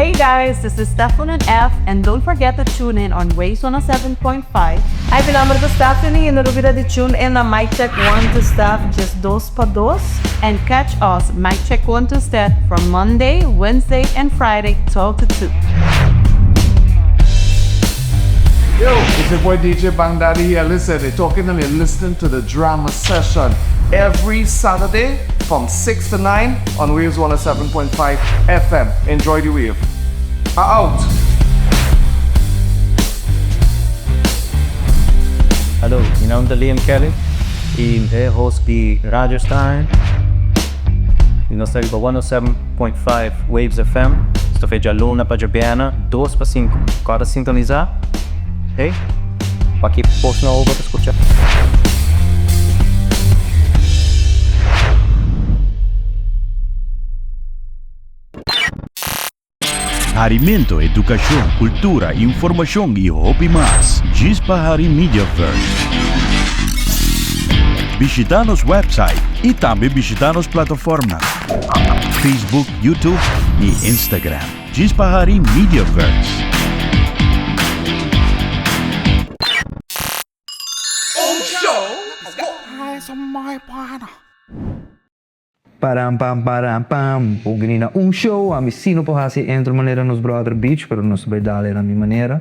Hey guys, this is Stefan and F and don't forget to tune in on Waves 107.5. Hi, mi nomber ta Stephanie y no lubida di tune in na Mic Check 1 to Steph djes dos pa dos. And catch us Mic Check 1 to Steph from Monday, Wednesday and Friday 12 to 2. Yo, it's your boy DJ Bang Daddy here. Listen, they're talking and you're listening to the Drama Session every Saturday from 6 to 9 on Waves 107.5 FM. Enjoy the wave. Out! Hallo, mi nomber ta Liam Kelly y mi ta e host di Radio Stein. Y nos ta riba 107.5 Waves FM. Nos ta fe djaluna pa djabièrnè dos pa sinku. Kòrda sintonisá, hey, pa ki post nobo bo ta skucha. Harimento, edukashon, kultura, informashon i hopi mas. Djis pa hari Mediaverse. Bishita nos website i tambe bishita nos plataformnan, Facebook, YouTube i Instagram. Djis pa hari Mediaverse. Param pam param pam Bo bini na un show ami si no por hasi intro manera nos brother Beach pero nos ta bay dale na mi manera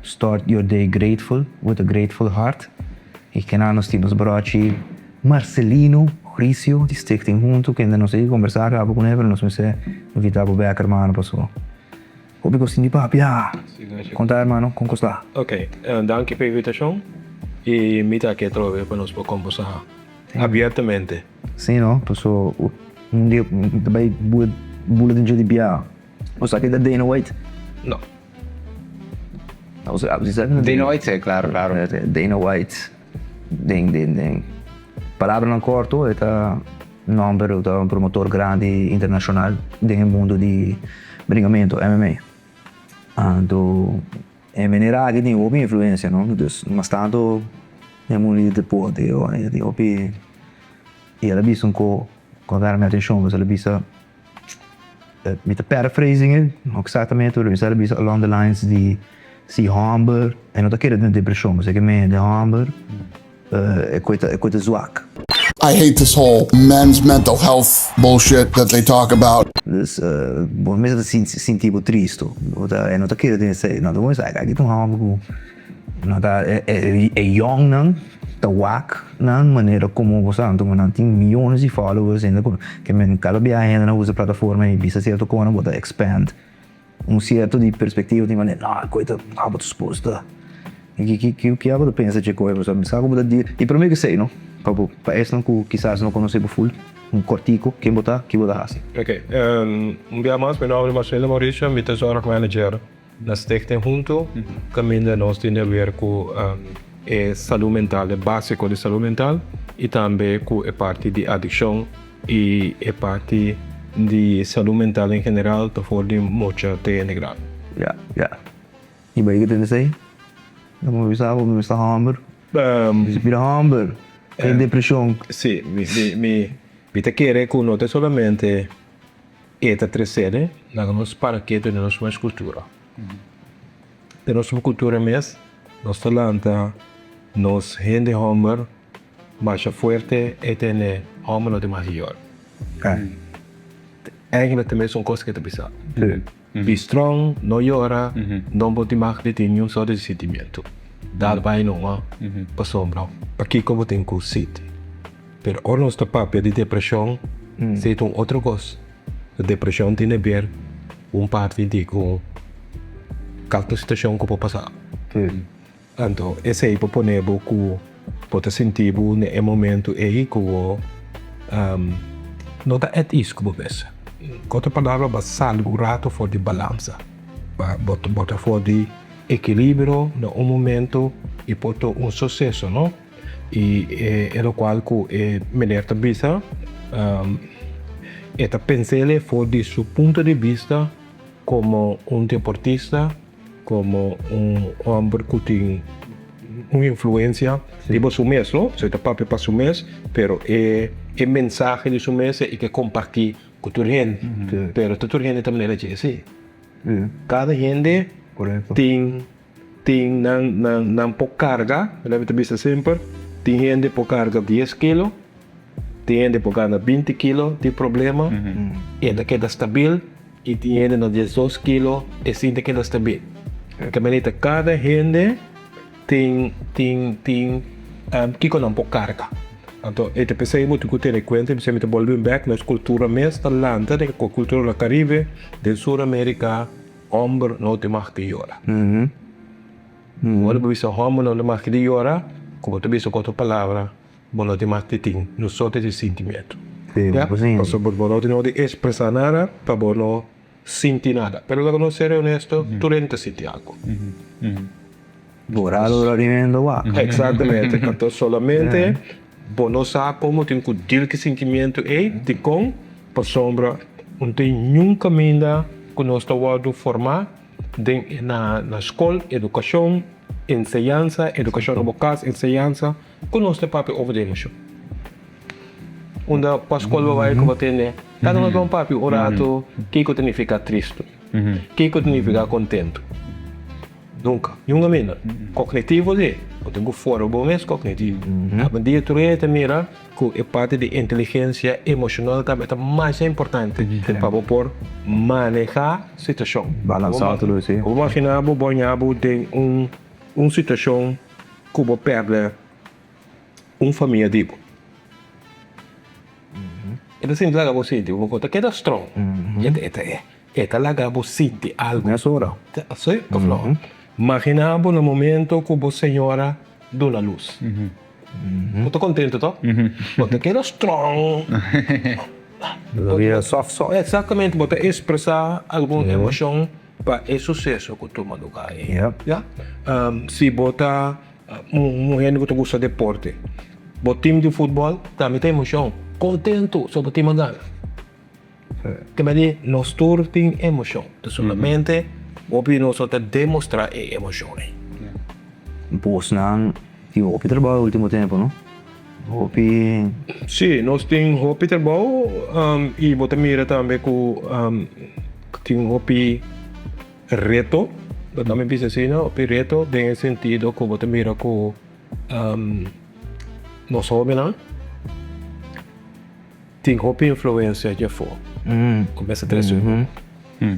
Start your day grateful with a grateful heart y kena nos tin nos brochi Marcelino Gricio di Stichting Hunto kende nos a yega combersa caba cune pero nos mester invita bo bek hermano paso hopi cos tin di papia Conta hermano con cos ta? Ok danki pa invitacion y mi ta aki atrobe pa nos por combersa. Abiertamente. Sí no, paso un dia mi ta bai bula den dje di bia. Bo sa ken ta Dana White? No. Bo sa ken ta Dana White? Sí, claro, claro. Dana White, den, den, den palabranan corto e ta nomber, e ta un promotor grandi internacional den e mundo di bringamento, MMA. Anto E manera aki tin hopi influencia no, dus mas tanto den mundo di deporte e tin hopi y el a bisa un co cu a gara mi atencion pues el a bisa mi ta paraphrasing e no exactamente pero el a bisa along the lines di si homber e no ta kere den depresion pasobra e ke den homber E koe ta, e koe ta zwak. I hate this whole men's mental health bullshit that they talk about. Dus bo mester ta sinti bo tristo. Bo ta, e no ta kere den esei. No ta kuminsá, aki ta un hòmber ku no ta, e yòngnan ta wak nan manera komo bo sa. Anto nan tin miyones di followers hende ku ke men kada biaha hende nan usa plataforma i bisa sierto kos bo ta expand. Un cierto di perspectiva tin manera, no, koe ta, abo ta supos ta, ki ki ki ki abo ta pensa dje koe, pasobra mi sa ku bo ta di, i prome ke esei no, pa bo, pa esnan ku kisas no konosé bo ful, un kortiko, ken bo ta, ki bo ta hasi. Ok, un bia mas, mi nomber ta Marcelo Mauricio, mi ta zorgmanager na Stichting Hunto, kaminda nos tin di haber ku e salud mental, e basico di salud mental, i tambe ku e parti di adikshon. I e parti di salud mental en general ta for di mucha te hende grandi. Ya, ya. I bai ke tende esei? Lo mi bisa bo, mi mester homber. Mi mester bira homber. Den depresion. Si, mi, mi, mi, mi ta kere ku no ta solamente e ta tresele, laga nos para ketu den nos mes kultura. Den nos kultura mes nos ta lanta nos hende homber. Masha fuerte e tene homber no tin mas yora. Eigenlijk ta mesun cos ke ta bisa. Be strong, no yora, no bo tin mag di tin niun soort di sentimiento. Dal bai numa pasobra pakiko bo tin ku sinti. Pero ora nos ta papia di depresion, esei ta un otro cos. Depresion tin haber ku un parti di ku kalke situacion ku por pasa. Anto esei por pone bo ku bo ta sinti bo na e momentu ei ku bo no ta at ease ku bo mes. Ku otro palabra bo a sali un rato for di balansa, bo ta for di ekilibrio na un momentu i por ta un suseso no. I e lokual ku e meneer ta bisa e ta pens'el for di su punto di bista komo un deportista. Como un homber cu tin un influencia riba su mes, no? So e ta papia pa su mes, pero e e mensahe di su mes e ke comparti cu tur hende. Pero ta tur hende ta manera dje si. Kada hende tin tin nan nan nan por karga, mi ta bisa semper, tin hende por karga dies kilo, tin hende por karga binti kilo di problema i e ta keda stabil, i tin hende na diesdos kilo e sin ta keda stabil. Ta manera kada hende tin tin tin kiko nan por karga. Anto e ta p'esei bo tin ku tene kuenta, p'esei mi ta bolbe bèk, nos kultura mes ta lanta den kultura na Karibe, den Sur Amerika, hòmber no tin mag di yora. Ora bo bisa hòmber no tin mag di yora, ku bo ta bisa ku otro palabra, bo no tin mag di tin un sorto di sintimentu. Pasobra bo no tin nodi ekspresá nada pa bo no sinti nada. Pero laga nos ser honesto, tur hende ta sinti algu. Borado ora riendo wak. Exactamente. Anto solamente bo no sa con bo tin cu deal cu e sentimiento ey, dicon? Pasobra no tin niun caminda cu nos ta wordo forma den na na scol, educacion, enseñansa, educacion na bo cas, enseñansa, cu nos ta papia over di emocion. Unda pa scol bo bay cu bo tende, cada nos bon papia un rato kico ta nifica tristo, kico ta nifica contento. Nunka. Niun aminda. Kognitivo si. Bo tin ku forma bo mes kognitivo. Awendia tur hende ta mira ku e parti di inteligensia emoshonal tambe ta masha importante pa bo por manehá situashon. Balansá tur si. Bo imaginá bo bañá bo den un un situashon ku bo pèrdè un famia di bo. E ta sinti laga bo sinti bo ta keda strong. E ta e. E ta laga bo sinti algu. Mesora. Si, of no? Magina bo na momento ku bo señora duna lus. Bo ta kontento to? Bo ta keda strong. Bo ta bira soft soft. Exactamente, bo ta expresa algun emocion pa e suceso ku tuma lugar ei. Ya. Si bo ta un hende ku ta gusta deporte, bo team di futbol tambe ta emocion. Kontento so bo team a gana. Te medi nos tur tin emocion, ta solamente hopi di nos no ta demostra e emocion ei. Bosnan tin hopi trabou e ultimo tempo no? Hopi. Si, nos tin hopi trabou y bo ta mira tambe cu tin hopi reto, bo ta bisa asina, hopi reto den e sentido cu bo ta mira cu nos hobennan. Tin hopi influencia dje afó ku mester trese un.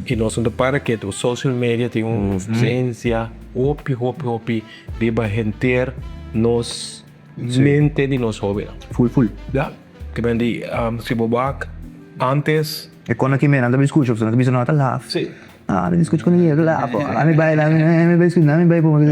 I nos no ta para ketu. Social media tin un influencia hopi hopi hopi riba henter nos mente di nos hobennan. Ful ful. Ya. Ke men di si bo wak antes. E kon aki men nan ta bin skucha pasobra nan ta bisa no ta laf. Si. Ah mi skucha kon e laf. Ami bai ami bai skucha ami bai por.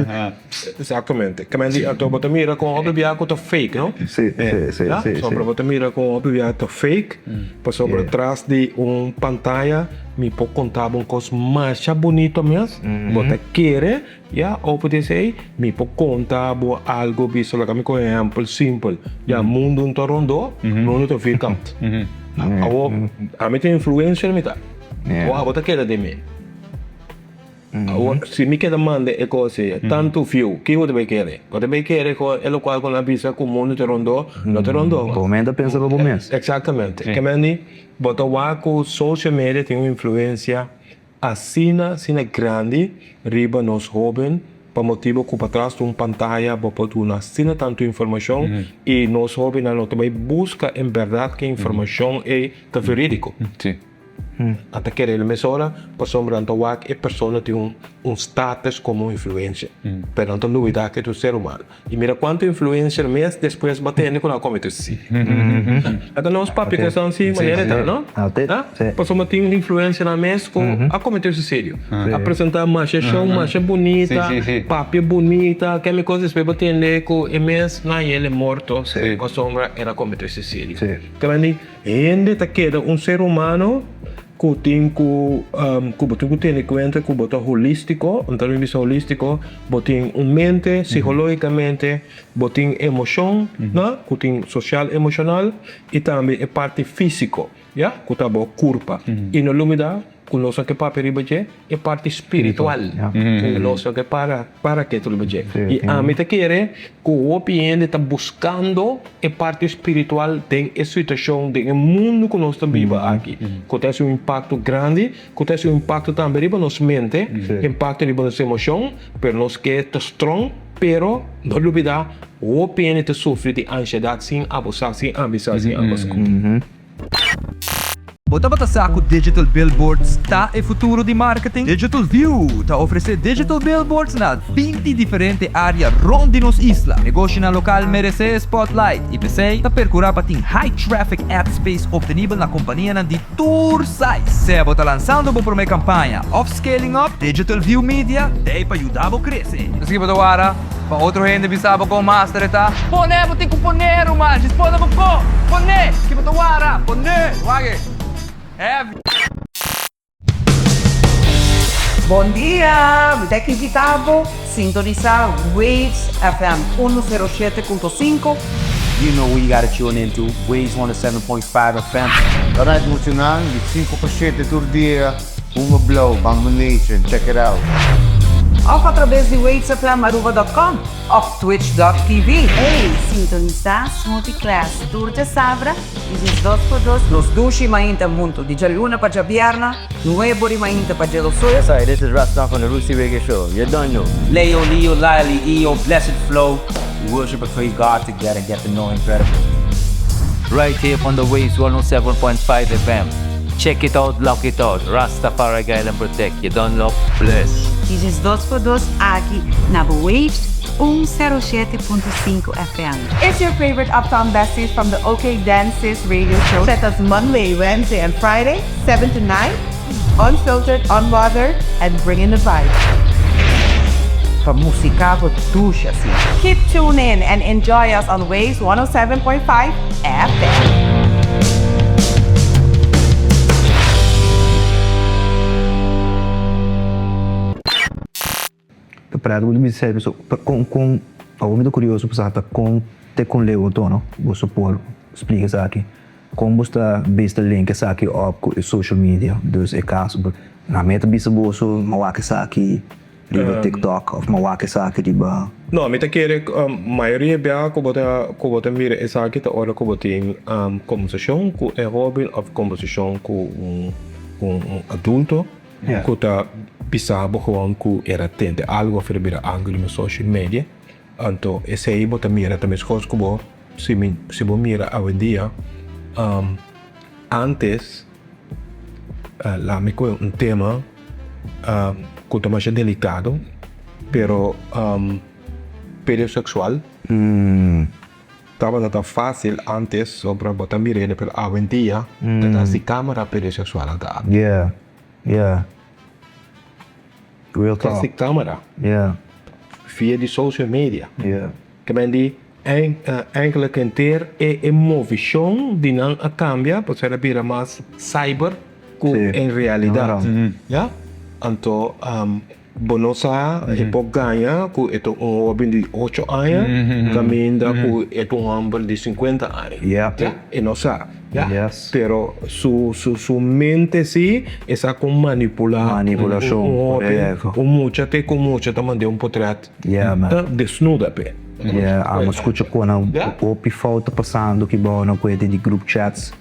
Exactamente. Ke men di anto bo ta mira kon hopi bia ku ta fake no. Si si si si. Pasobra bo ta mira kon hopi bia ta fake pasobra tras di un pantaya mi por konta bo un kos masha bunito mes bo ta kere ya opo di esei mi por konta bo algo bisa laga mi kohe ehempel simpel ya mundu no ta rondó mundu ta vierkant awor ami ta influencer mi ta awor abo ta keda den mi. Awor, si mi keda manda e kos ei, tantu view, kiko bo ta bay kere? Bo ta bay kere ku e lokual ku nan a bisa ku mundu ta rondó, no ta rondó. Bo men ta pensa pa bo mes. Eksaktamente. Ke men di, bo ta wak ku social media tin un influensia asina, asina grandi riba nos hóben pa motibu ku patras di un pantaya bo por duna asina tantu informashon i nos hóbennan no ta bay buska en bèrdat ku e informashon ei ta verídiko. Nan ta kere el mesora pasobra nan ta wak e persona tin un un status komo influencer. Pero nan ta lubida ke ta un ser humano. I mira kuantu influencer mes despues bo a tende ku nan a komete suicidio. Ata nos papia ku esnan si manera e ta, no? Pasobra tin influencernan mes ku a komete suicidio. A presenta masha show, masha bunita, papia bunita, keme kos despues bo tende ku e mes nan yel e morto pasobra el a komete suicidio. Hende ta keda un ser humano ku tin ku ku bo tin ku tene kuenta ku bo ta holístiko, un ta bisa holístiko, bo tin un mente psikológikamente, bo tin emoshon na ku tin sosial emoshonal i tambe e parti físiko ya ku ta bo kurpa i no lubida. ku nos no ke papia riba dje, e parti spiritual ku nos no ke para para ketu riba dje. I ami ta kere ku hopi hende ta buskando e parti spiritual den e situashon, den e mundu ku nos ta biba aki, ku ta hasi un impakto grandi, ku ta hasi un impakto tambe riba nos mente, impakto riba nos emoshon, pero nos ke ta strong, pero no lubida hopi hende ta sufri di ansiedat sin abusá, sin abisá, sin abusá. Bo tabata sa ku digital billboards ta e futuro di marketing? Digital View ta ofresé digital billboards na 20 diferente área rònt di nos isla. Negoshinan lokal meresé e spotlight i p'esei ta perkurá pa tin high traffic ad space optenibel na kompanianan di tur size. Sea bo ta lansando bo promé kampaña òf scaling up, Digital View Media t'ei pa yuda bo krese. Esaki bo ta wara Pa otro hende bisa bo kon master e ta. Pone bo tin ku pone ruman djis pone bo ko pone ki bo ta wara pone wak e heavy. Bon dia! Mi ta invita bo sintonisa Waves FM 107.5. You know who you gotta tune in to, Waves 107.5 FM. Alright muchanan, di 5 pa 7 tur dia. Hunga Blauw, Bamboo Nation, check it out. Of atrabes di wavesfmaruba.com of twitch.tv. Ey, sintonisa Smoothie Class tur djasabra di 12 pa dos. Nos dushi mainta hunto di djaluna pa djabierna, nuebo di mainta pa djedosul. Yes I, this is Rastan from the Rootsy Reggae Show, you done know. Leo, Leo, Lily, Eo, Blessed Flow, we worship and praise God together and get to know Him better. Right here on the Waves 107.5 FM. Check it out, lock it out. Rastafari guide and protect. You done know? Bless. 12 pa 2 aki na bo Waves 107.5 FM. It's your favorite Uptown Besties from the OK Dances radio show. Set us Monday, Wednesday, and Friday, 7 to 9. Unfiltered, unbothered, and bring in the vibe. Pa musica bo dushi asina. Keep tuned in and enjoy us on Waves 107.5 FM. Ta prèt bo ta bisa esei pasobra pa kon kon awor mi ta kurioso pa sa ta kon te kon leu anto no boso por splika esaki kon bo sta bista link esaki op ku e social media dus e kaso na mi ta bisa boso mi a wak esaki riba tiktok of mi a wak esaki riba. No mi ta kere mayoria bia ku bo ta ku bo ta mira esaki ta ora ku bo tin kombersashon ku e hoben of kombersashon ku un un adulto. Ku ta bisa bo gewoon ku era tende algu of era bira algu riba social media. Anto esei bo ta mira ta meskos ku bo si mi si bo mira awendia antes laat mi kohe un tema ku ta masha delikado pero pedoseksual. Tabata ta fácil antes sobra bo ta mir'é pero awendia ta ta si cámara pedoseksual a ta. Yeah, yeah. Real talk. Ta si cámara. Yeah. Via di social media. Yeah. Ke men di eigenlijk henter e e movishon di nan a cambia pasobra a bira mas cyber ku en realidad. Ya. Anto Bo no sa e por gaña ku e ta un hoben di ocho aña kaminda ku e ta un homber di sinkuenta aña. Ya, e no sa. Ya. Pero su su su mente si e sa kon manipulá un hoben, un mucha te ku mucha ta mand'é un potret desnuda p'e. Ya, amo skucha kon nan hopi fout ta pasando ki bou nan ku e di group chats.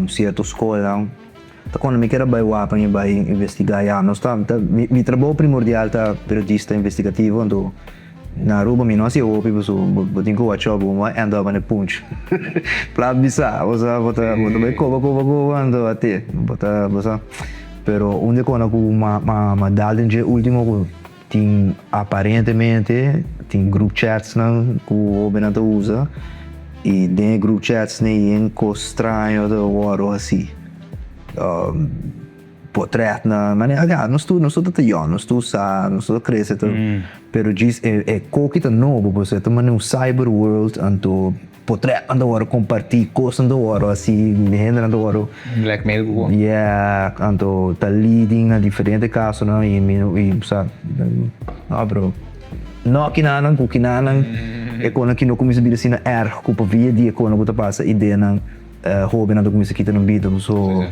Cierto scolnan ta cuando mi kier a bay wak pa mi bay investiga ya nos ta mi trabou primordial ta periodista investigativo anto na Aruba mi no haci hopi pasobra bo tin cu watch out bo no end up in a punch plat bisa bo sa bo ta bay coba coba coba anto ate bo ta bo sa pero un di cona cu ma dal den dje ultimo cu Tin aparentemente tin group chats nan ku hobennan ta usa i den e group chats nan yen kos straño ta wòrdu hasi. Potretnan manera ya nos tur nos tur ta yòn nos tur sa nos tur a krese ta pero djis e koki ta nobo pasobra e ta manera un cyber world anto Potretnan ta wòrdu kompartí, kosnan ta wòrdu hasi, hendenan ta wòrdu. Blackmail ku. Yeah, anto ta leading na diferente kasonan i mi i sa no pero no kinanan ku kinanan e konan ki no kuminsá bira asina erg ku pa via di e konan ku ta pasa ideanan hóbennan ta kuminsá kita nan bida so.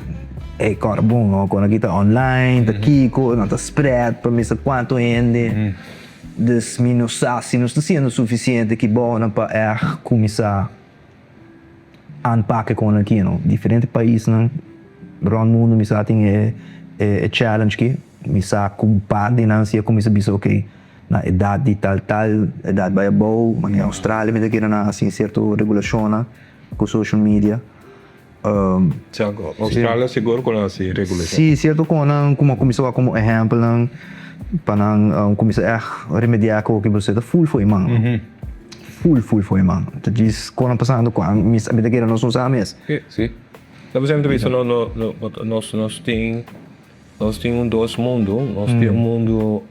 Ey kòrda bon no, kon aki ta online, ta kiko, nan ta spread pa mester kuantu hende. Dus mi no sa si nos ta siendo sufisiente ki bounan pa èg kuminsá aanpak e kon aki no. Diferente paisnan rònt mundu mi sa tin e e challenge aki. Mi sa ku un par di nan si a kuminsá bisa ok na edat di tal tal edat bai abou, manera Australia mi ta kere nan hasi sierto regulashonnan ku social media. Australia sigur ku nan hasi regulashon. Sí, sierto kon nan kuma kuminsá wak komo ehèmpelnan pa nan kuminsá èg remediá ku oki pasobra ta ful for e man. Ful ful for e man. Ta djis kon nan pasando ku mi ta kere nos no sa mes. Sí, sí. Ta por ejemplo bisa no no nos nos tin nos tin un dos mundu, nos tin un mundu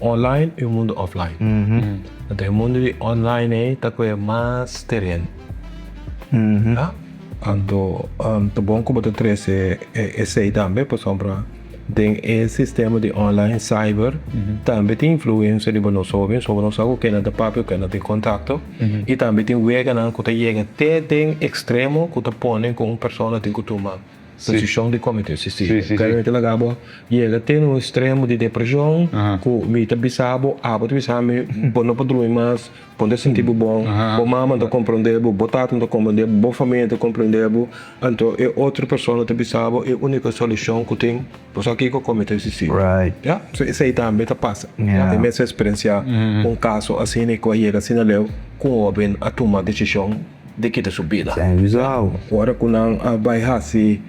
online y un mundu offline. Anto e mundu di online ei ta kohe mas tereno. Ya. Anto ta bon ku bo ta trese esei tambe pasobra den e sistema di online cyber tambe tin influensia riba nos hoben so bo no sa ku ken nan ta papia ku ken nan tin kontakto i tambe tin weganan ku ta yega te den ekstremo ku ta pone ku un persona tin ku tuma desishon di komete suisidio. Kende ta laga bo yega te na un ekstremo di depreshon ku mi ta bisa bo abo ta bisa mi bo no por drumi mas. Bo ta sinti bo bon, bo mama ta komprondé bo, bo tata ta komprondé bo, bo famia ta komprondé bo, anto e otro persona ta bisa bo e úniko solushon ku tin, bo sa kiko kometé suisidio. Ya, so esei tambe ta pasa. Mi mes a eksperensiá un kaso asina ku a yega asina leu ku un hóben a tuma desishon di kita su bida. Ora ku nan a bai hasi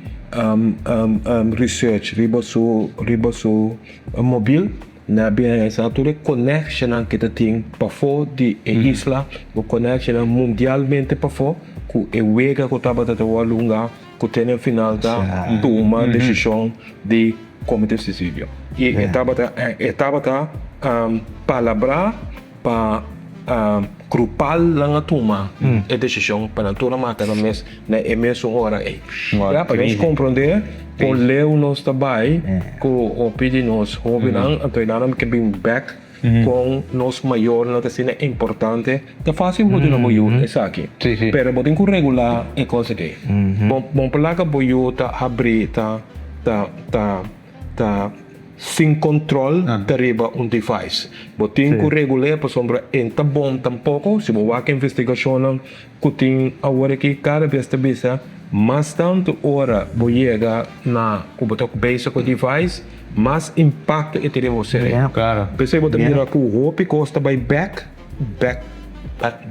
research riba su riba su mobil, Na bira esa tur e conectionnan ke ta tin pafó di e isla, bo conectionnan mundialmente pafó ku e wega ku tabata ta wòrdu hungá ku te na final ta tuma desishon di komete suisidio. I e tabata e tabata palabrá pa grupal nan a tuma e desishon pa nan tur a mata nan mes na e mesun ora ei. Ya, pa nos komprondé kon leu nos ta bai ku hopi di nos hóbennan, anto e nan ke bin bèk kon nos mayornan ta asina importante. Ta fásil bo duna bo yu esaki, pero bo tin ku regulá e kos aki. Bo por laga bo yu ta habrí, ta ta ta. Ta sin control ta riba un device. Bo tin cu regul'e pasobra e ta bon tampoco. Si bo wak investigacionnan cu tin awor aki cada bes ta bisa mas tanto ora bo yega na cu bo ta bezig cu device mas impacto e tin riba bo cerebro. P'esey bo ta mira cu hopi cos ta bay bek. Bek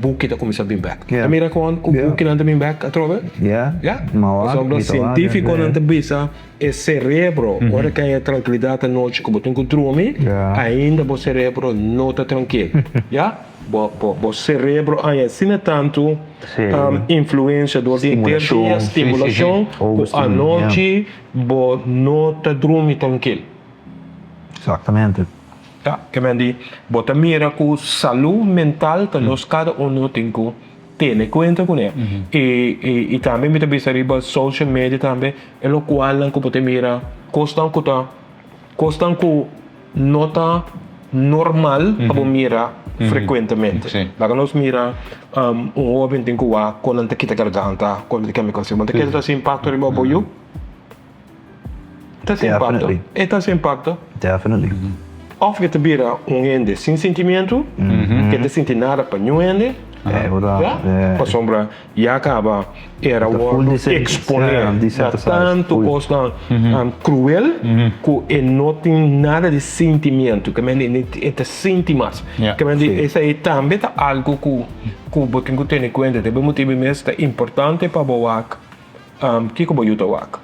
buki ta kuminsá bin bek. Ta mira kon ku bukinan ta bin bek atrobe? Ya. Pasobra sientífikonan ta bisa e serebro ora ku e trankilidat anochi ku bo tin ku drumi ainda bo serebro no ta trankil. Ya. Bo serebro haña asina tantu influensia dor di henter dia, stimulashon, ku anochi bo no ta drumi trankil. Exactamente. Ta, ke men di, bo ta mira ku salú mental ta nos kada uno tin ku tene kuenta kuné. I i tambe mi ta bisa riba social media tambe e lokualnan ku bo ta mira kosnan ku ta kosnan ku no ta normal pa bo mira frekuentemente. Laga nos mira un hóben tin ku wak kon nan ta kita garganta, kon nan ta kende kos. Bo ta kere ta hasi impakto riba bo yu? Ta hasi impakto. E ta hasi impakto. Definitely. Of ke ta bira un hende sin sentimiento, ke ta sinti nada pa niun hende. Ya? Pasobra ya kaba era wòrdu eksponé na tantu kosnan kruel ku e no tin nada di sentimiento, ke men e ta sinti mas. Ke men di esei tambe ta algu ku ku bo tin ku tene kuenta. Debe motibu mes ta importante pa bo wak Kiko bo yuda wak?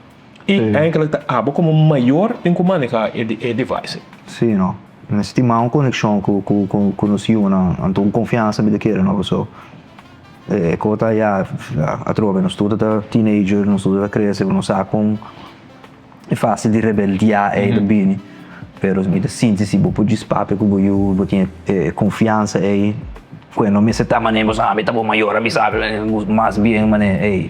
I eigenlijk ta abo komo mayor tin ku maneha e device. Sí, no. Mester tin mas un konekshon ku ku ku nos yunan, anto un konfiansa mi ta kere no paso e ko ta ya atrobe nos tur ta teenager, nos tur ta krese, nos sa kon e fase di rebeldia ei ta bini, pero mi ta sinti si bo por djis papia ku bo yu, bo tin e konfiansa ei, ku e no mester ta manera bo sa mi ta bo mayor a bisa mas bien manera ei.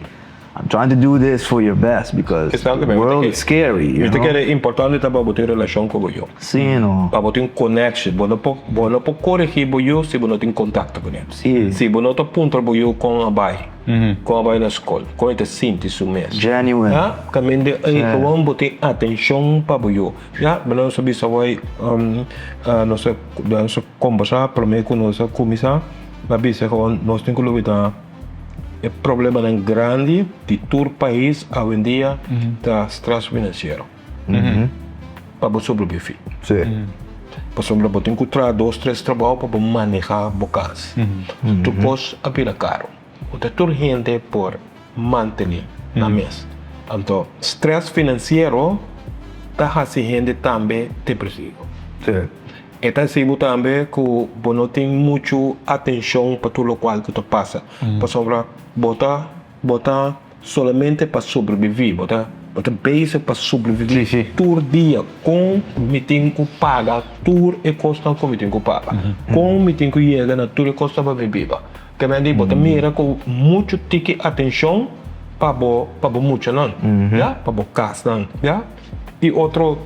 I'm trying to do this for your best because the world is scary, you Mi ta know. kere importante ta pa bo tin relashon ku bo yu. Sí, no. Pa bo tin connection. Bo no por bo no por korigí bo yu si bo no tin kontakto kuné. Sí. Si bo no ta puntra bo yu kon a bai, kon a bai na skol, kon e ta sinti su mes. Genuine. Ya, kaminda ei gewoon bo tin atenshon pa bo yu. Ya, bo nos a bisa awor nos a nos a kombersá promé ku nos a kuminsá, a bisa gewoon nos tin ku lubidá. E problemanan grandi di tur pais awendia ta stress financiero. Pa bo sobrevivi. Pasobra bo tin ku traha dos tres trabou pa bo maneha bo kas. Tur kos a bira karo. No ta tur hende por mantene nan mes. Anto stress financiero ta hasi hende tambe depresivo. E ta hasi bo tambe ku bo no tin muchu atenshon pa tur lokual ku ta pasa, pasobra bo ta bo ta solamente pa sobreviví, bo ta bo ta bezig pa sobreviví tur dia, kon mi tin ku paga tur e kosnan ku mi tin ku paga, kon mi tin ku yega na tur e kosnan pa mi biba. Kementi bo ta mira ku muchu tiki atenshon pa bo pa bo muchanan, ya, pa bo kasnan, ya, i otro.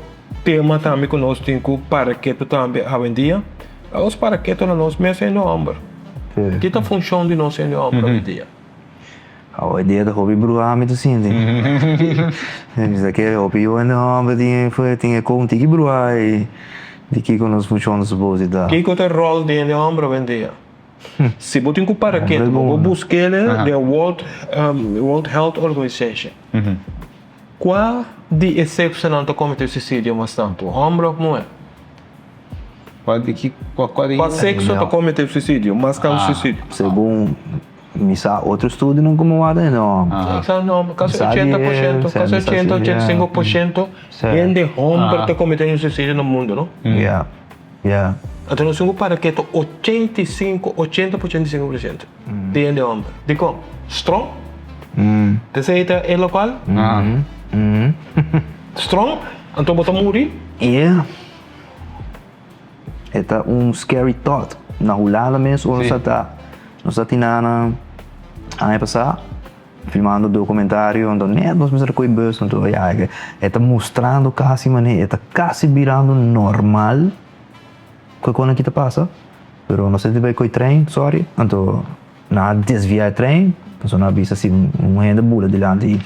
Tema tambe ku nos tin ku para ketu tambe awendia, nos para ketu na nos mes hende hòmber. Ki ta funshon di nos hende hòmber awendia? Awendia ta hopi bruha mi ta sinti. Mi sa kere hopi yu hende hòmber tin e tin e kon tiki bruha ei di kiko nos funshon ta supos di ta. Kiko ta e ròl di hende hòmber awendia? Si bo tin ku para ketu bo por busk'e den World World Health Organization. Kua di e seksonan ta kometé suisidio mas tantu, hòmber òf muhé? Kua di ki kua kua di Kua sekso ta kometé suisidio mas tantu suisidio? Segun mi sa otro estudionan ku mi wak ta hende hòmber. Sa hende hòmber, kasi 80%, kasi 80, 85% hende hòmber ta kometé un suisidio na mundu, no? Ya, ya. Anto nos tin ku para ketu 85, 80 pa 85% di hende hòmber. Dikon? Strong? Esei ta e lokual? Strong? Anto bo ta muri? Yeah. E ta un scary thought. Na Hulanda mes ora nos ta nos ta tin nan aña pasá filmando documentario anto net nos mester koe bus anto ya e ta mustrando kasi manera e ta kasi birando normal ku e kos aki ta pasa pero nos ta bai koe trein sorry anto Nan a desviá e trein, pasobra nan a bisa si un hende bula dilanti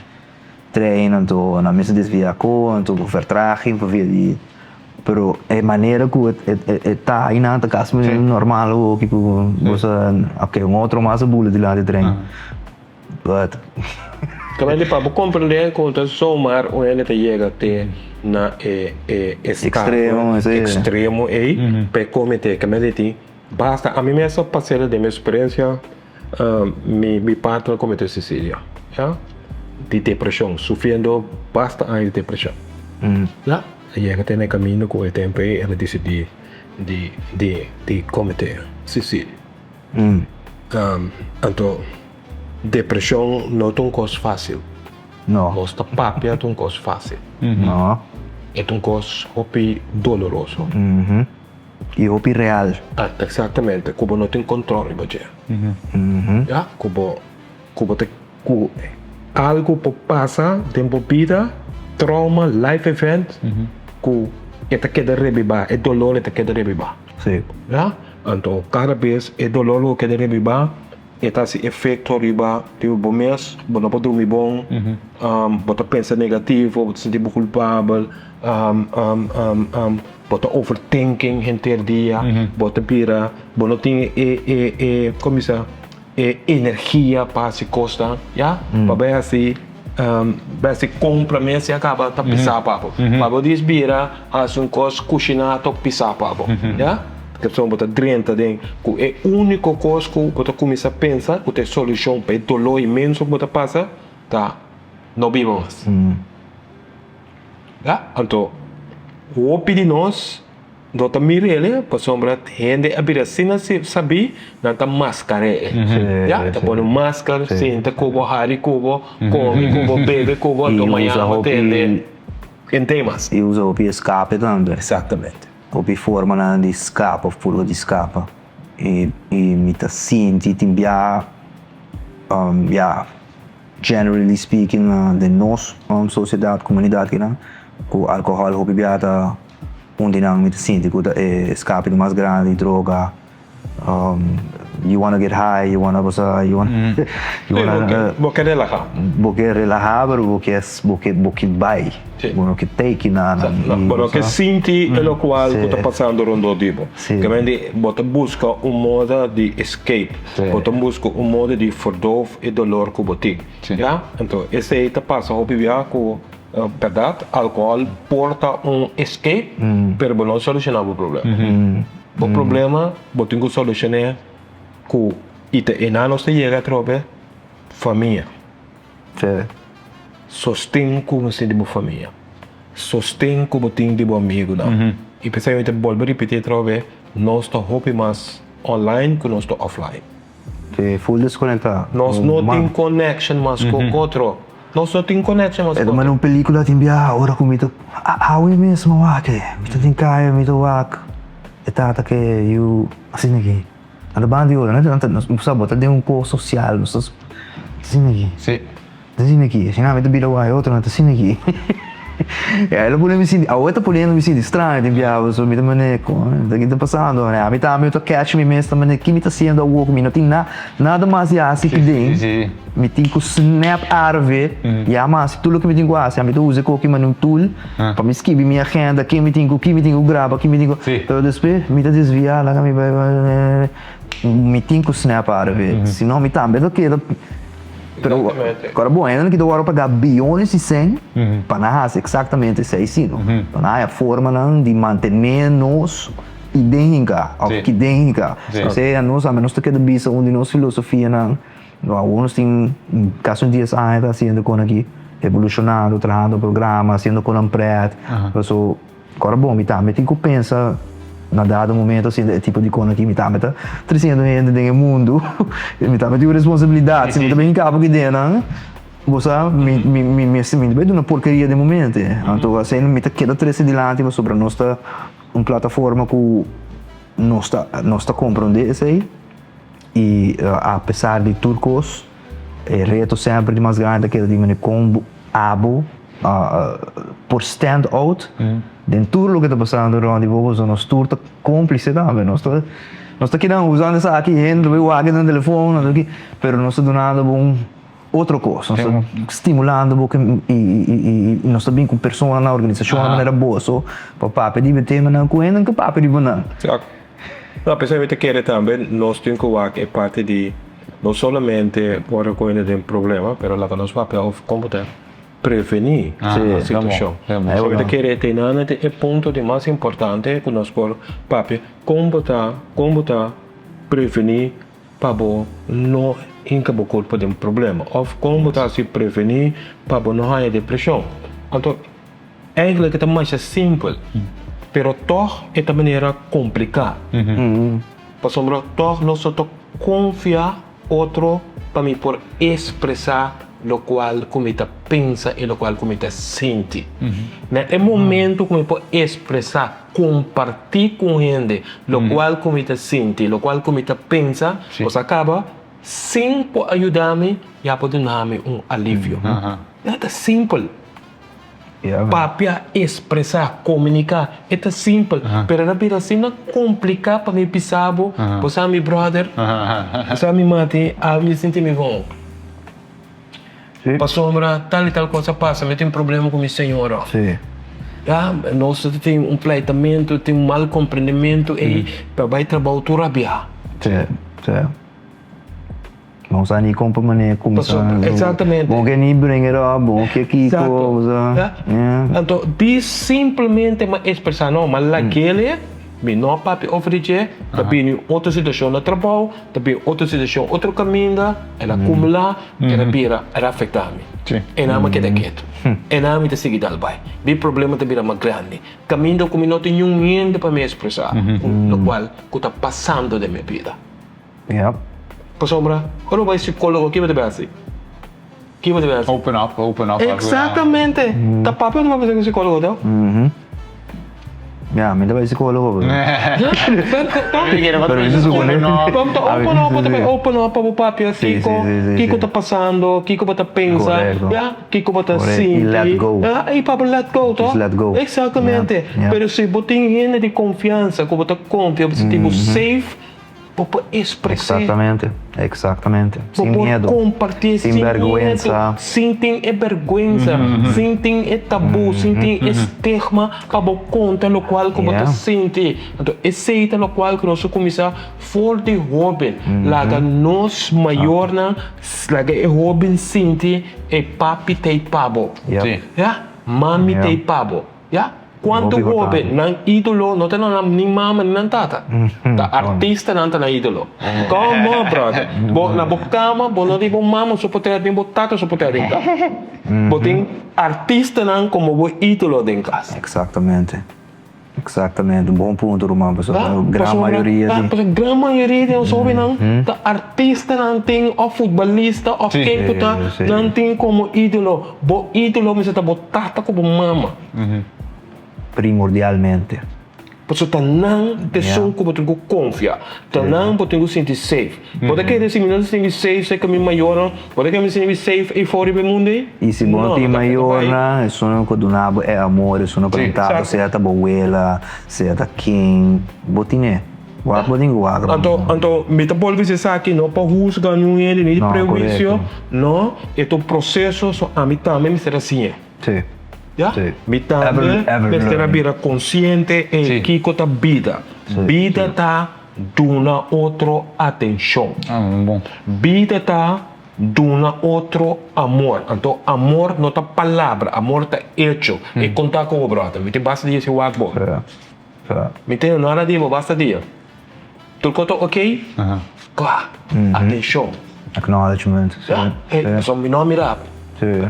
trein anto nan mester desviá ko, anto ku vertraging pabia di, pero e manera ku e ta einan ta kasi normal awoki ku bo sa ok un otro mas a bula dilanti trein but. Caminda pa bo comprende cu ta zomaar un hende ta yega te na e e Extremo, extremo ey pa e comete caminda di tin Basta, ami mes a pas'el den mi experiencia, mi mi partner a comete suicidio, ya, di depresion, sufriendo basta aña di depresion, ya, a yega te na e camino cu e tempo ey el a dicidi di di di comete suicidio. Anto depresion no ta un cos facil, nos ta papia ta un cos facil, e ta un cos hopi doloroso. I hopi real. Exactamente, cu bo no tin control riba dje. Ya, cu bo, cu bo ta, cu algo por pasa den bo bida, trauma, life event, cu e ta keda rebiba, e dolor e ta keda rebiba. Si. Ya, anto cada bes e dolor lo keda rebiba, E ta hasi efekto riba riba bo mes, bo no por drumi bon, bo ta pensa negativo, bo ta sinti bo kulpabel, bo ta overthinking henter dia, bo ta bira, bo no tin e e e komo bisa e energia pa hasi kosnan, ya, pa bai hasi bai hasi kompra mes ya kaba ta pisa pa bo, pa bo dis bira hasi un kos kushiná tok pisa pa bo, ya. Pasobra bo ta drenta den ku e úniko kos ku bo ta kuminsá pensa ku ta e solushon pa e doló inmenso ku bo ta pasa ta no biba mas. Ya, anto hopi di nos no ta mira el pasobra hende a bira asina sabí nan ta maskar'é. Ya, ta pone un maskar, sinta ku bo, hari ku bo, kome ku bo, bebe ku bo, anto mañana bo tende hende mas. I usa hopi eskape tambe. Eksaktamente. Hopi formanan di skapa of purba di skapa i i mi ta sinti tin bia ya. generally speaking na den nos sociedad, comunidad kinan, cu alcohol hopi bia ta un di nan mi ta sinti cu ta e escape di mas grandi, droga, you wanna get high, you wanna cosa, you wanna, you wanna. Bo ke relaha. Bo ke relaha pero bo ke bo ke bo ke bai, bo no ke take nada. Bo no ke sinti e locual cu ta pasando rondó di bo. Kamente bo ta busca un moda di escape, bo ta busca un moda di verdoof e dolor cu bo tin. Ya, anto esey ta pasa hopi bia cu berdad alcohol por ta un escape, pero bo no soluciona bo problema. Bo problema bo tin cu solucione cu y ta ena nos ta yega atrobe famia. Sosten cu bo tin di bo famia, sosten cu bo tin di bo amigunan. Y p'esei mi ta bolbe ripiti atrobe, nos ta hopi mas online cu nos ta offline. Sí, full desconecta. Nos no tin connection mas cu otro. Nos no tin connection mas cu E ta otro. manda un pelicula tin biaha ora cu mi ta awe mes mi wak e. Mi ta den caya mi ta wak e tata ke yu asina aki. Nan ta banda di otro. Nan ta bo sa bo ta den un cos social nos ta asina aki. Sí. Ta asina aki. Asina mi ta bira wak e otro nan ta asina aki. E a lo pone mi sinti awe ta poniendo mi sinti straño tin biaha pasobra mi ta mane con ta ki ta pasando ami tambe ta catch mi mes ta mane ki mi ta haciendo awor mi no tin nada mas di haci aki den mi tin cu snap out of it ya mi haci tur loke mi tin cu haci ami ta usa e koki mane un tool pa mi skibi mi agenda ken mi tin cu ki mi tin cu graba ki mi tin cu pero despues mi ta desvia laga mi bai mi tin cu snap out of it si no mi tambe ta keda. Pero ora bo hende ki ta wòrdu pagá biyones di sèn pa nan hasi eksaktamente esei si no. Pa nan haya formanan di mantené nos idéntika òf kidéntika. Osea nos tambe nos ta keda bisa un di nos filosofianan, awor nos tin kasi un dies aña ta hasiendo kon aki, evolushonando, trahando programa, hasiendo konan prèt. Paso Ora bon, mi tambe tin ku pensa na dado momento asina e tipo di kos aki, mi tambe ta tresiendo hende den e mundu, mi tambe tin un responsabilidat, si mi ta bin kaba ku ideanan, bo sa, mi mi mi mester mi no bai duna porkeria den momento, anto asina mi ta keda trese dilanti pasobra nos ta un plataforma ku nos ta nos ta komprondé esei i apesar di tur kos e reto semper di mas grandi ta keda di manera kon abo por stand out den tur loke ta pasando rond di bo pasobra nos tur ta cómplice tambe nos ta nos ta keda usando esaki hende ta bay wak den telefon nan ta aki pero nos ta dunando bo un otro cos nos ta stimulando bo y nos ta bin cu personanan organisacionnan manera boso pa papia di e temanan cu hende no ke papia riba nan. No, p'esei mi ta kere tambe nos tin cu wak e parti di no solamente ora cu hende den problema, pero laga nos papia of con bo ta preveni e situacion. So mi ta kere teinana ta e punto di mas importante cu nos por papia, con bo ta, con bo ta preveni pa bo no hinca bo curpa den problema of con bo ta haci preveni pa bo no haya depresion. Anto. Eigenlijk e ta masha simpel, pero tòg e ta manera kompliká. Pasobra tòg nos no ta konfia otro pa mi por ekspresá lokual ku mi ta pensa i lokual ku mi ta sinti. Na e momento ku mi por ekspresá, kompartí ku un hende lokual ku mi ta sinti, lokual ku mi ta pensa, nos a kaba sin por a yuda mi, ya por duna mi un alivio. E ta simpel. Papia, expresá, komuniká, e ta simpel, pero e ta bira asina kompliká pa mi bisa bo, bo sa mi bròder, bo sa mi mati, ami sinti mi bon. Pasobra tal i tal kos a pasa, mi tin problema ku mi señora. Ya, nos ta tin un pleitamentu, tin un mal komprendementu ei, pa bai trabou tur rabiá. Bon sa ni kon pa manera kuminsá. Pasobra, exactamente. Bon ke ni bring it up, bon ke kiko, Exacto. bo sa. Ya. Yeah. Anto, di simplemente m'a expresá, no, m'a lag'el, mi no a papia over di dje, ta bini otro situacion na trabou, ta bini otro situacion otro caminda, el a cumulá, el a bira, el a afectá mi. E nan m'a keda ketu. E nan mi ta sigui dal bai. Mi problema ta bira mas grandi. Caminda cu mi no tin niun hende pa mi expresá locual cu ta pasando den mi bida. Yep. Pasobra ora bo bai psicologo ki bo ta bai hasi? Ki bo ta bai hasi? Open up, open up. Exactamente. Ta papia bo ta bai ku psicologo to? Ya, mi ta bai psicólogo pero. Pero mi ta supone. Ta open up, ta bai open up pa bo papia kiko, kiko ta pasando, kiko bo ta pensa, ya, kiko bo ta sinti. Y let go. Ya, y pa bo let go, to? Just let go. Exactamente. Pero si bo tin hende di confiansa ku bo ta confia, bo ta sinti bo safe, Bo por expres'é. Exactamente, exactamente. Bo Sin por miedo. compartié Sin sin bergüenza. miedo, sin tin e bergüenza, sin tin e tabú, sin tin e stigma pa bo conta locual cu bo ta Yeah. sinti. Anto esey ta locual cu nos a cuminsa for di hoben. Laga nos mayornan laga e hoben sinti e papi t'ey pa bo. Yep. Ya, mami Yeah. t'ey pa bo. Ya, cuanto Hopi importante. hoben nan idolo no ta nan ni mama ni nan tata. Ta artistanan ta nan idolo. Come on brother. Bo na bo cama bo no tin bo mama su poter ni bo tata su poter den cas. Bo tin artistanan como bo idolo den cas. Exactamente. Exactamente. Un bon punto ruman pasobra Ya, gran pasobra mayoria ya, di. pasobra gran mayoria di nos hobennan ta artistanan tin of futbalista of ken cu ta nan tin como idolo. Bo ídolo mester ta bo tata ku bo mama. Primordialmente. Pasobra ta nan ta esun ku bo tin ku konfia. Ta nan bo tin ku sinti safe. Bo ta kere si mi no ta sinti safe serka mi mayornan, bo ta kere mi sinti safe eifor riba e mundu ei? I si bo no tin mayornan, esunnan ku duna bo e amor, esunnan ku ta bo, sea ta bo wela, sea ta ken, bo tine. Wak bo tin ku wak. Anto, anto mi ta bolbe bisa esaki no pa husga niun hende ni di No, prehuisio, korekto. no, e ta un proseso, so ami tambe mester a siña. Sí. Ya? Sí. Mi tambe Ever, ever mester a learning. bira konsiente e Sí. kiko ta bida. Sí, Bida sí. ta duna otro atenshon. Ah, bon. Bida ta duna otro amor. Anto amor no ta palabra, amor ta echo. E konta ku bo bròder, mi tin basta di hasi wak bo. Sí. Mi ta nada di bo basta dia. Tur kos ta ok? Kla. Atenshon. Acknowledgement. Sí. Hey, pasobra mi no a mira.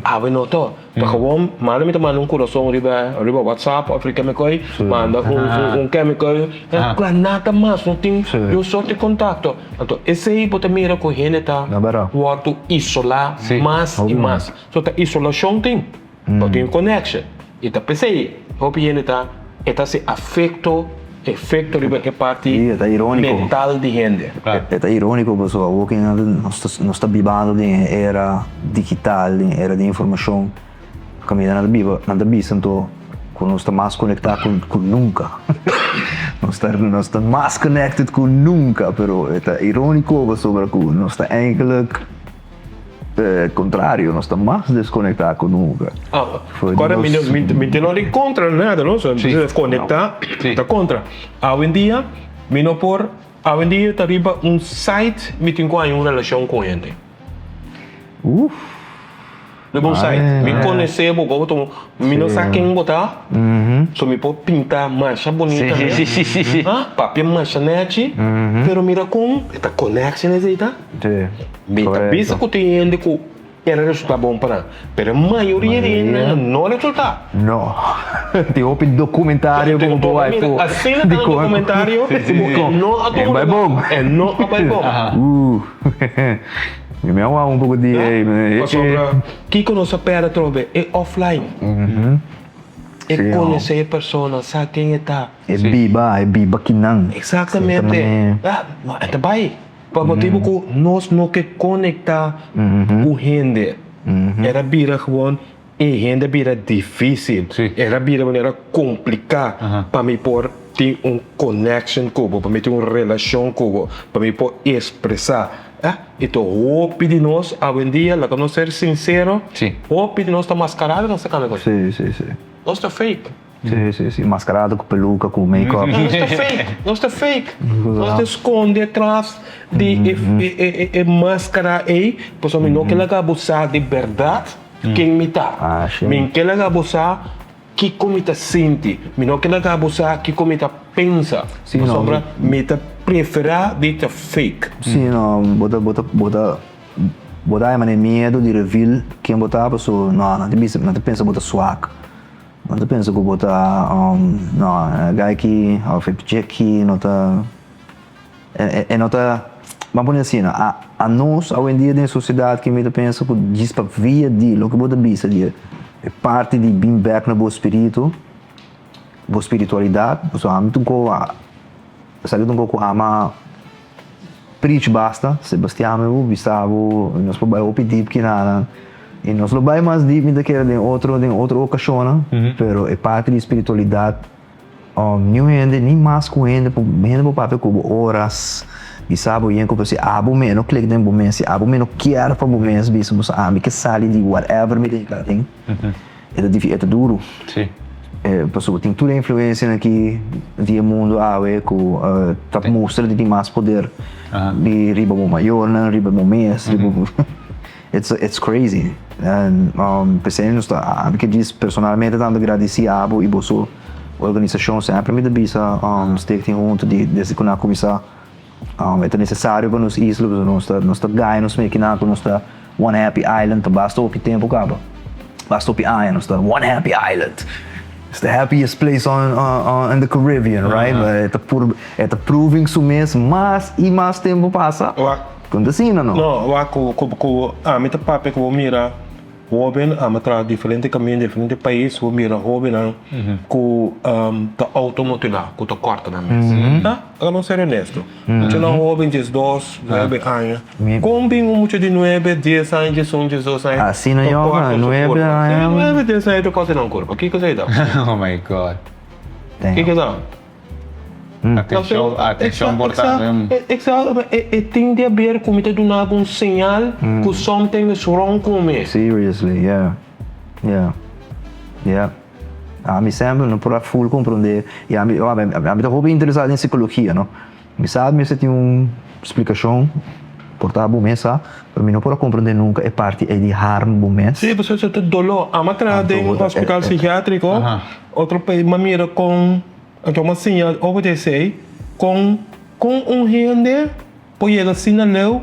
Awe no ta. Ta gewoon manda mi ta manda un kurason riba riba WhatsApp of riba kemikoi. Manda un un kemikoi. Kla nada mas. No tin niun sort di kontakto. Anto esei bo ta mira ku hende ta wòrdu isolá mas i mas. So ta isolashon tin. No tin connection. Y ta pesey hopi hende ta e ta haci afecto efecto riba e parti Sí, e ta irónico. mental di hende. E ta irónico pasobra awor ki nos ta nos ta bibando den e era digital, den e era di informacion, caminda nan ta biba nan ta bisa anto cu nos ta mas conecta cu cu nunca. Nos ta nos ta mas connected cu nunca, pero e ta irónico pasobra cu nos ta eigenlijk. Contrario, nos ta mas desconecta cu nunca. Ahora mi mi no di contra nada no, so conecta ta contra. Awendia mi no por, awendia ta riba un site mi tin cu haña un relacion cu hende. Uf. Riba un site. Mi conoce bo, bo ta mi no sa ken bo ta, so mi por pinta masha bunita papia masha nechi, pero mira con e ta conexion esey ta. Mi ta bisa ku tin hende ku e resultá bon pa nan, pero e mayoria di hendenan no resultá. No. Tin hopi documentario ku bo bai for. Asina ta nan documentario ku no a tuma lugar. E no a bai bon. Mi a wak un poko di ei. Pasobra kiko nos a pèrdè atrobe? E offline. E konosé e persona, sa ken e ta. E biba, e biba kinan. Eksaktamente. E ta bai. Pa motibu ku nos no ke konektá ku hende, era bira gewoon e hende a bira difísil, era bira manera kompliká pa mi por tin un connection ku bo, pa mi tin un relashon ku bo, pa mi por ekspresá. I ta hopi di nos awendia, laga nos ser sinsero, hopi di nos ta maskarado nos ta kambia kos. Nos ta fake. Sí, sí, sí. Mascarado cu peluca, cu make-up. Nos ta fake, nos ta fake. Nos ta sconde tras di e, e, e, e mascara ey, pasobra mi no ke laga bo sa di berdad ken mi ta. Ah, sí. Mi ke laga bo sa kico mi ta sinti. Mi no ke laga bo sa kico mi ta pensa. Sí, no. Pasobra mi ta prefera di ta fake. Sí, no, bo ta, bo ta, bo ta, bo ta haña manera miedo di reveal ken bo ta, pasobra no, nan ta bisa, nan ta pensa bo ta swak. Bo ta pensa ku bo ta no e guy aki of e chick aki no ta e no ta ban pone asina a a nos awendia den sosiedat ke mi ta pensa ku djis pa via di loke bo ta bisa di e parti di bin bek na bo spiritu. bo spiritualidad, pasobra ami ta un ko esaki ta un ko ku ama preach basta, Sebastian mi por bisa bo nos por bai hopi deep kinanan y nos lo bai mas deep mi ta kere den otro den otro ocasionnan, pero e parti di spiritualidad Niun hende, ni mas ku hende por hende por papia ku bo oras, bisa bo yen ku pero si abo mes no klik den bo mes, si abo mes no kier pa bo mes bisa bo sa ami ke sali di whatever mi ta den, e ta difi e ta duru. Pasobra tin tur e influencianan aki di e mundo awe ku ta mustra di tin mas poder di riba bo mayornan, riba bo mes, riba bo. It's it's crazy and p'esei nos ta ami ke djis personalmente tanto gradisi abo y boso organisacion semper mi ta bisa Stichting Hunto di desde cu nan a cuminsa e ta necesario pa nos isla pasobra nos ta nos ta gaya nos mekina cu nos ta one happy island ta basta hopi tempo caba basta hopi aña nos ta one happy island it's the happiest place on on in the Caribbean right but e ta pur e ta proving su mes mas y mas tempo pasa. Con ta asina no? No, wak ku ku ku ami ta papia ku bo mira hoben, ami a traha diferente kaminda, diferente pais, bo mira hobennan ku ta outomutilá, ku ta kòrta nan mes. Ta, laga nos ser honesto. Muchanan hoben diesdos, nuebe aña, kon bin un mucha di nuebe, dies aña, diesun, diesdos aña Asina ta yònga, kòrta su nuebe kurpa? aña. Si, nuebe, dies aña ta kòrta nan kurpa, kiko esei ta? Oh my God. Kiko ta? Atenshon, atenshon por ta. Exacto, e tin di haber ku mi ta duna bo un señal ku something is wrong ku mi. Seriously, yeah, yeah, yeah. Ami semper no por a full comprende y ami, ami ta hopi interesa den psicologia, no. Mi sa mester tin un splikashon por ta bo mes sa, pero mi no por a comprende nunca e parti ey di harm bo mes. Sí, pasobra esei ta doló. Ami a traha den un hospital psikiatriko, otro pais, mi a mira kon. Anto m'a siña over di esei kon kon un hende por yega asina leu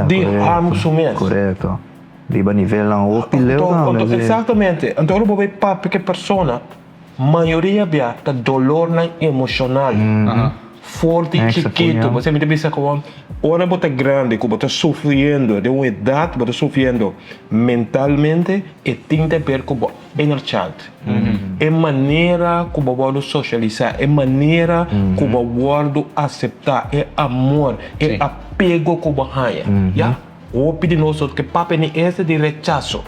di harm su mes. Korekto. Riba nivelnan hopi leu tambe. Anto, eksaktamente. Anto ora bo bai papia ku e persona, mayoria bia ta dolornan emoshonal. For di chikitu. Bo mi ta bisa ku ora bo ta grandi ku bo ta sufriendo den un edat bo ta sufriendo mentalmente e tin ta ber ku bo inner child. E manera ku bo wòrdu sosialisá, e manera ku bo wòrdu aseptá, e amor, e apego ku bo haña. Ya, hopi di nos ke papia ni ese di rechaso.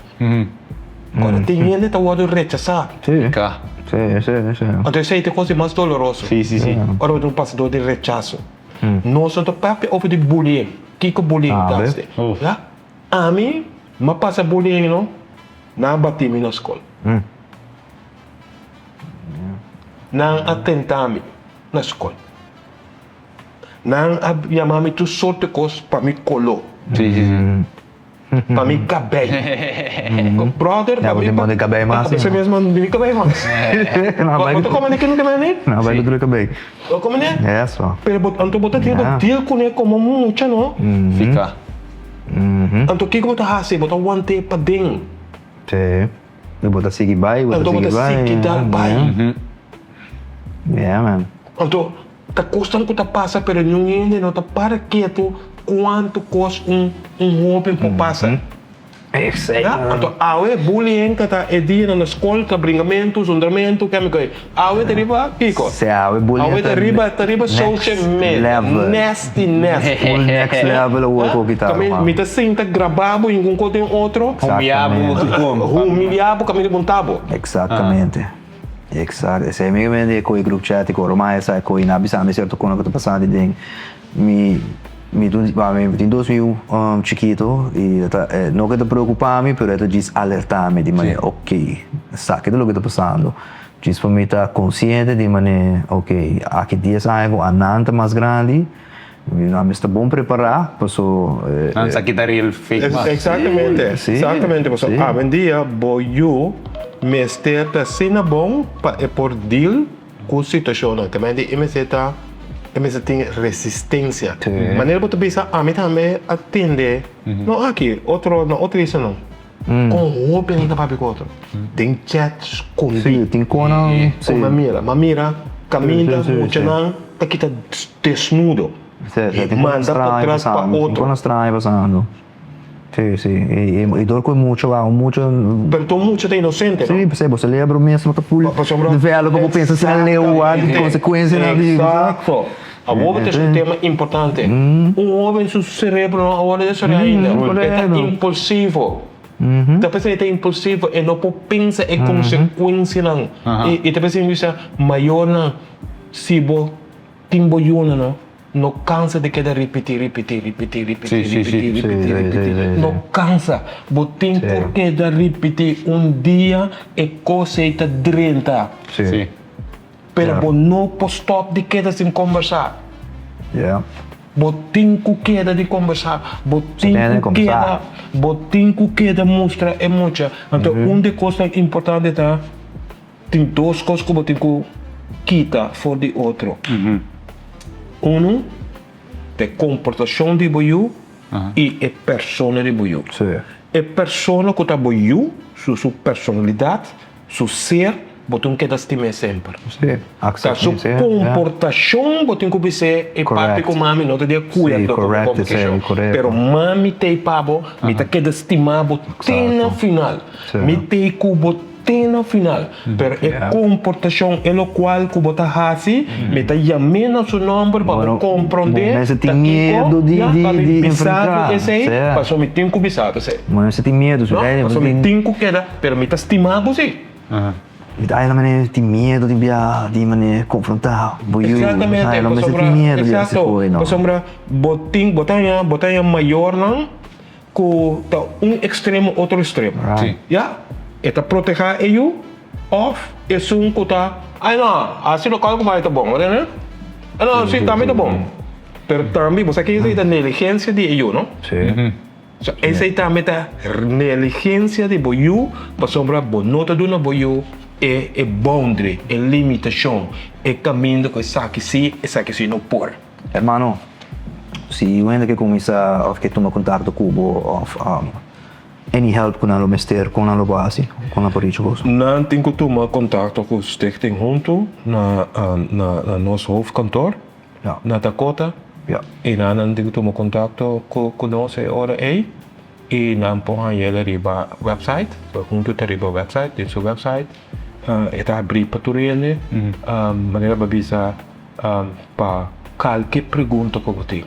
Ora tin hende ta wòrdu rechasá. Anto esei ta e kos di mas doloroso. Ora bo ta un pasador di rechaso. Nos no ta papia over di bullying. Kiko bullying ta? Ya, ami m'a pasa bullying no. Nan a bati mi na skol. Nan a tenta mi na skol. Nan a yama mi tur sorte kos pa mi koló. Pa mi kabei. Brother, pa mi. Bo kabei mas. Esei mes man di mi kabei mas. Bo ta kome di kende mane? Nan bai ku tur e kabei. Bo kome ne? Eso. Pero bo anto bo ta tin ku deal kuné komo mucha no. Fika. Anto kiko bo ta hasi? Bo ta want'é paden. Sí. I bo ta sigui bai, bo ta Anto bo sigui ta bai. sigui dal bai. Yeah, man. Anto ta kosnan ku ta pasa pero niun hende no ta para ketu kuantu kos un un hoben por pasa. Exacto. Anto awe bullying ta ta e dianan na skol ta bringamentu, zundramentu, kemi koi. Awe ta riba kiko? Si awe bullying Awe ta riba ta riba social media. level. Nasty nasty. Full next level awor ku kita Kamin mi ta sinta graba bo i un kos den otro. Humiá bo ku kom. Humiá bo kaminda bon ta bo. Exactamente. Exacto. Esei mi men di koe group chat i koro ma esa koe na bisa mi cierto kono ku ta pasando den mi mi tin mi tin dos yu chikito i ta no ke ta preocupa mi pero e ta djis alerta mi di manera ok esaki ta loke ta pasando djis pa mi ta konsiente di manera ok aki dies aña ku anan ta mas grandi mi nan mester bon prepara paso Nan sa kita real fake mas. Exactamente, exactamente pasobra awendia bo yu mester ta asina bon pa e por deal ku situashonnan. Te mende e mester ta e mester tin resistencia. Manera bo ta bisa ami tambe a tende no aki otro na otro isla no kon hopi ta papia ku otro den chat skondi. Sí, tin konan sí. Kon a mira m'a mira kaminda muchanan ta kita desnudo Sí, sí, tin manda konan pa straño tras pa pasando, tin otro. konan straño pasando. Sí. Si, si. I, i, i door ku e mucha wou, mucha. Pero tur mucha ta inosente, no? Si, p'esei bo celebro mes no ta full develop pa bo pensa asina leu wak di konsekuensianan di. Eksakto. Awor ta un tema importante. Un hoben su cerebro no a wòrdu desaroyá ainda. E ta impulsivo. Ta p'esei e ta impulsivo, e no por pensa e konsekuensianan. I ta p'esei mi bisa mayornan, si bo tin bo yunan no, no kansa di keda ripití, ripití, ripití, ripití, ripití, ripití, ripití. No kansa. Bo tin ku keda ripití. Un dia e kos ei ta drenta. Pero bo no por stop di keda sin kombersá. Bo tin ku keda di kombersá. Bo tin ku keda, bo tin ku keda mustra e mucha. Anto un di e kosnan importante ta, tin dos kos ku bo tin ku kita for di otro. Unu, ta e komportashon di bo yu i e persona di bo yu. E persona ku ta bo yu, su personalidat, Su ser bo tin keda stim'é semper. Ta su komportashon bo tin ku bis'é e papi ku mami no ta di akuerdo ku bo komportashon. Pero mami t'ei pa bo, mi ta keda stima bo te na final. Mi t'ei ku bo te na final. Pero e komportashon, e lokual ku bo ta hasi, mi ta yam'é na su nòmber pa bo komprondé ta kiko, ya, pa mi bisa bo esei, pasobra mi tin ku bisa bo esei. No, pasobra mi tin ku keda. Pero mi ta stima bo si. Mi ta haña manera tin miedu di bia di manera konfrontá bo yu. Exactamente, pasobra, exacto, pasobra bo tin, bo ta haña, bo ta haña mayornan ku ta un ekstremo otro ekstremo. Ya, e ta protehá e yu òf esun ku ta, ay no, hasi lokal ku bai ta bon, bo ta tende? Ay no, si, tambe ta bon. Pero tambe bo sa ke esei ta negligensia di e yu, no? So esei tambe ta negligencia di bo yu pasobra bo no ta duna bo yu e e boundary, e limitacion, e caminda cu esaki si, esaki si no por. Hermano, si un hende ke cuminsa of ke tuma contacto cu bo of any help cu nan lo mester, con nan lo por haci? Con nan por reach boso? Nan tin cu tuma contacto cu Stichting Hunto na na nos hoofdkantoor. Na Dakota i nan nan tin ku tuma kontakto ku nos e ora ei i nan por haña el riba website, huntu ta riba website, den su website e ta habrí pa tur hende manera bo a bisa pa kalke pregunta ku bo tin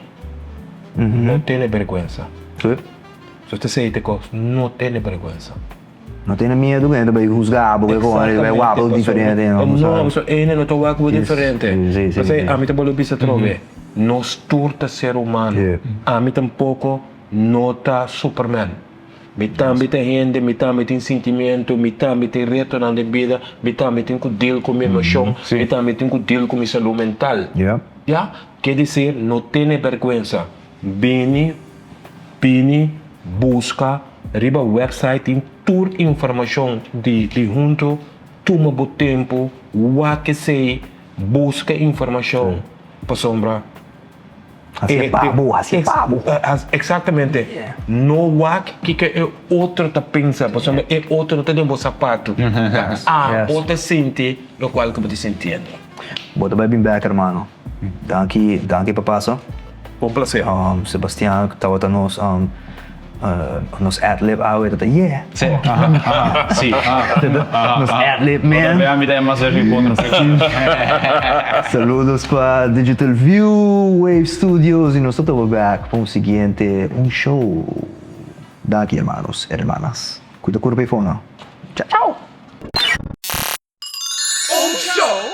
no tene bèrgwensa so ta esei ta e kos no tene bèrgwensa. No tene miedu ku hende ta bai husga bo, ku hende ta bai wak bo diferente. No, pasobra hende no ta wak bo diferente. P'esei ami ta bolbe bisa atrobe, nos tur ta ser humano. Ami tampoko no ta superman. Mi tambe ta hende, mi tambe tin sintimentu, mi tambe tin retonan den bida, mi tambe tin ku deal ku mi emoshon, mi tambe tin ku deal ku mi salú mental. Ya, ke desir no tene bèrgwensa. Bini, bini, buska riba website tin tur informashon di di hunto, tuma bo tempu, wak esei, buska informashon pasobra Hasi e pa bo, hasi e pa bo. Exactamente, no wak kiko e otro ta pensa pasobra e otro no ta den bo sapatu, abo ta sinti lokual ku bo ta sintiendo. Bo ta bai bin bek hermano. Danki, danki pa pasa. Un placer. Sebastian tabata nos nos ad-lib awe ta ta yeah. Sí. Sí. Nos ad-lib man. Otra bia mi ta mas servi contra Saludos pa Digital View, Wave Studios y nos ta topa back pa un siguiente un show. Danki hermanos, hermanas. Cuida curpa y fono. Chao chao. Un show.